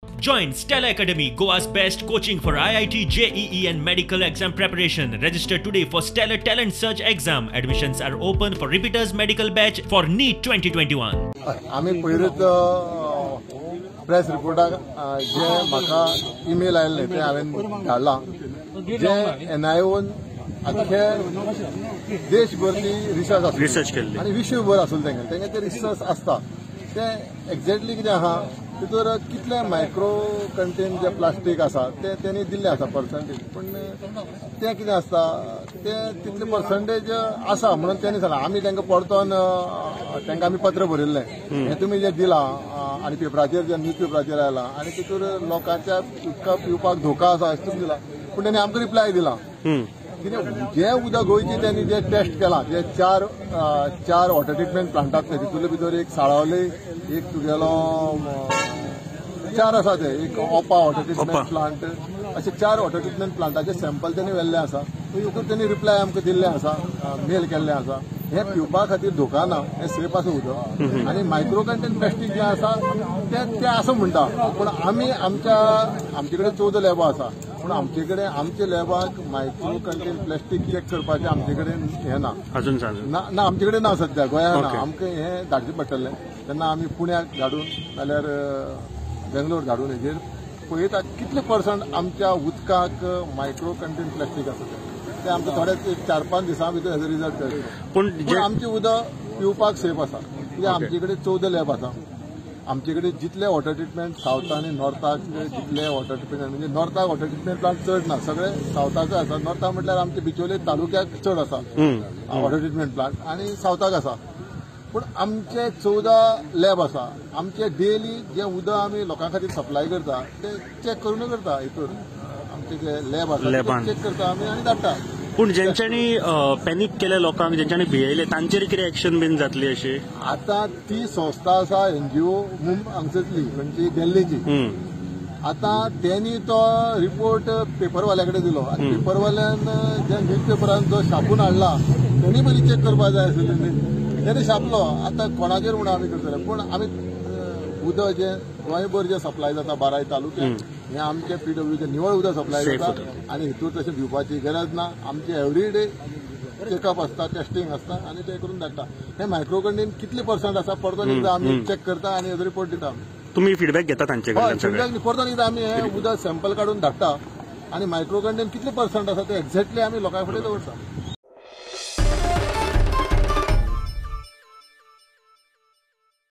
Join Stella Academy, Goa's best coaching for IIT, JEE and medical exam preparation. Register today for Stellar Talent Search exam. Admissions are open for repeaters medical batch for NEET 2021. आमी पयरूच press रिपोर्टाक जे म्हाका email आयिल्लें तें हांवें धाडलां. जे एनआयओन आख्खे देशभर ती research आसली रिसर्च केल्ली आनी विश्वभर आसलें तेंगे तेंगे ते रिसर्च आसता ते एक्झॅक्टली कितें आहा तितूर कितले मायक्रो कंटेन जे प्लास्टीक आसा ते तेणी दिल्ले आसा पर्संटेज, पूण तें कितें आसता तें तितले पर्संटेज आसा म्हणून तेणी सांगलां. आमी तांकां परतून तांकां आमी पत्र बरयल्लें हें तुमी जें दिलां आनी पेपराचेर जे न्यूज पेपराचेर आयलां आनी तितूर लोकांच्या उदका पिवपाक धोका आसा अशें तुमी दिलां, पूण तेणी आमकां रिप्लाय दिला कितें जें उदक गोंयचें तेणी जें टेस्ट केलां जे चार वॉटर ट्रिटमेंट प्लांटांतले तितूंतले भितर एक साळावली, एक तुगेलो चार आसा ते, एक ओपा वॉटर ट्रिटमेंट प्लांट, अशे चार वॉटर ट्रिटमेंट प्लांटाचे सॅम्पल तेणी व्हेल्ले आसा. तितून तेणी रिप्लाय आमकां दिल्ले आसा, मेल केल्ले आसा. हें पिवपा खातीर धोका ना, हें सेफ आसा उदक. आनी मायक्रो कंटेन प्लास्टीक जें आसा तें आसा म्हणटा, पूण आमी आमचे कडेन 14 लॅबां आसा, पूण आमचे कडेन आमच्या लॅबाक मायक्रो कंटेन प्लास्टीक चॅक करपाचें आमचे कडेन हें ना, अजून ना आमचे कडेन ना सद्या गोंयांत ना. आमकां हें धाडचें पडटलें तेन्ना आमी पुण्याक धाडून नाल्यार बेंगलोर धाडून हेजेर पळयता कितले पर्संट आमच्या उदकाक मायक्रो कंटेन प्लास्टीक आसा तें आमकां थोड्याच एक 4-5 दिसां भितर हेजो रिजल्ट मेळटलो. पूण आमचें उदक पिवपाक सेफ आसा कित्याक आमचे कडेन 14 लॅब आसा. आमचे कडेन जितले वॉटर ट्रिटमेंट सावथ आनी नॉर्थाक जितले वॉटर ट्रिटमेंट म्हणजे नॉर्थाक वॉटर ट्रिटमेंट प्लांट चड ना, सगळे सावथाक आसा. नॉर्थाक म्हटल्यार आमचे बिचोले तालुक्याक चड आसा वॉटर ट्रिटमेंट प्लांट आनी सावथाक आसा. पूण आमचे 14 लॅब आसा. आमचे डेली जे उदक आमी लोकां खातीर सप्लाय करता ते चॅक करून करता, हितून आमचे जे लॅब आसा चॅक करता आमी आनी धाडटा. पूण जेंच्यांनी पॅनीक केले लोकांक, जेंच्यांनी भियेले तांचेर कितें एक्शन बीन जातली अशी? आतां ती संस्था आसा एनजीओ हांगसरली खंयची दिल्लीची. आतां तेणी तो रिपोर्ट पेपरवाल्या कडेन दिलो आनी पेपरवाल्यान जे न्यूज पेपरान जो छापून हाडला तेणी पयलीं चॅक करपाक जाय आसलें न्ही, तेणी छापलो. आतां कोणाचेर म्हूण आमी करतले, पूण आमी उदक जें गोंयभर जें सप्लाय जाता 12 तालुक्यात हें आमचें पीडब्ल्यूचें निवळ उदक सप्लाय जाता आनी हितूर तशें भिवपाची गरज ना. आमचें एवरी डे चॅकअप आसता, टेस्टिंग आसता आनी ते करून धाडटा. हें मायक्रो कंटेन कितले पर्संट आसा परतून एकदां आमी चॅक करता आनी हेजो रिपोर्ट दिता. तुमी फिडबॅक घेता तांचे कडल्यान? फिडबॅक परतून एकदां आमी हें उदक सॅम्पल काडून धाडटा आनी मायक्रो कंटेन कितले पर्संट आसा ते एक्झॅक्टली आमी लोकां फुडें दवरता.